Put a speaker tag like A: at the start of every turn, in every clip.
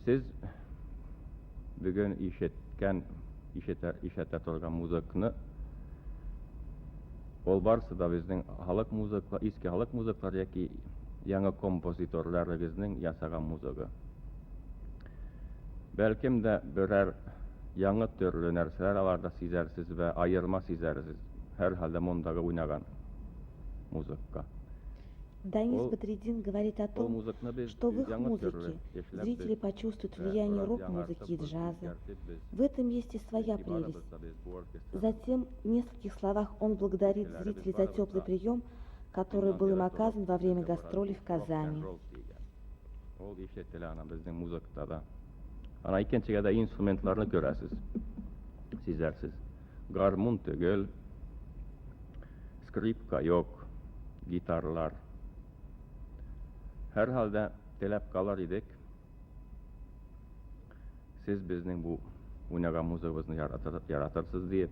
A: Сез бүген ишеткән, ишетә, ишетә торган музыкны, ул барсы да безнең халык музыка, иске халык музыклар яки яңа композиторларыгызның ясаган музыгы. Бәлкем дә берәр яңа төрле нәрсәләр аларда сизәрсез вә аерма сизәрсез, һәрхәлдә мондагы уйнаган музыкка.
B: Данис
A: Ул
B: Бадретдин говорит о
A: ул
B: том,
A: музыкны без
B: что в их
A: яңа төрле
B: музыке
A: эшләп
B: зрители
A: без
B: почувствуют
A: вә
B: влияние
A: бераз
B: рок-музыки и
A: яңартып без,
B: джаза.
A: үзгәртеп без,
B: В этом есть и своя
A: чөнки
B: прелесть.
A: барыбыз да без бу оркестрның
B: Затем в нескольких словах он благодарит
A: кешеләребез
B: зрителей за
A: барыбыз
B: теплый
A: да
B: прием, который
A: моннан
B: был им
A: ерак торып,
B: оказан во время
A: безгә бераз
B: гастролей
A: бу
B: в Казани.
A: рок-н-ролл дигән. Ул ишетелә ана безнең музыкада да. Ана икенчегә дә инструментларны күрәсез, сизәрсез. Гармун түгел, скрипка юк, гитарлар. Һәрхәлдә теләп калыр идек. Сез безнең бу уйнаган музыгыбызны яратыр, яратырсыз диеп.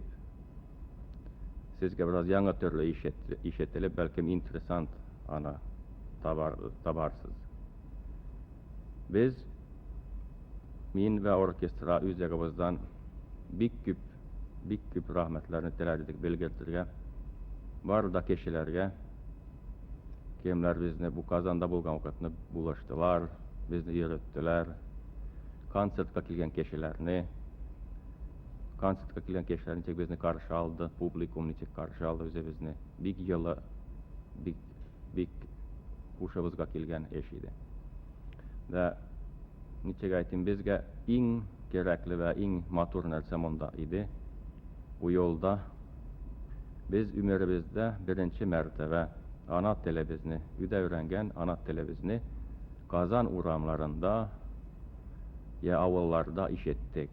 A: Сезгә бераз яңа төрле ишет, ишетелеп, бәлкем интересант аны табар, табарсыз. Без мин вә оркестра үз ягыбыздан бик күп, бик күп рәхмәтләрне теләр идек белгертергә. Бар да кешеләргә, кемнәр безне бу Казанда булган вакытны булыштылар, безне йөреттеләр. Концертка килгән кешеләрне, концертка килгән кешеләр ничек безне каршы алды, публикум ничек каршы алды үзебезне. Бик җылы, бик, бик һушыбызга килгән эш иде. Вә ничек әйтим, безгә иң кирәкле вә иң матур нәрсә монда иде. Бу юлда без өмеребездә беренче мәртәбә ана телебезне, өйдә өйрәнгән ана телебезне Казан урамларында я авылларда ишеттек.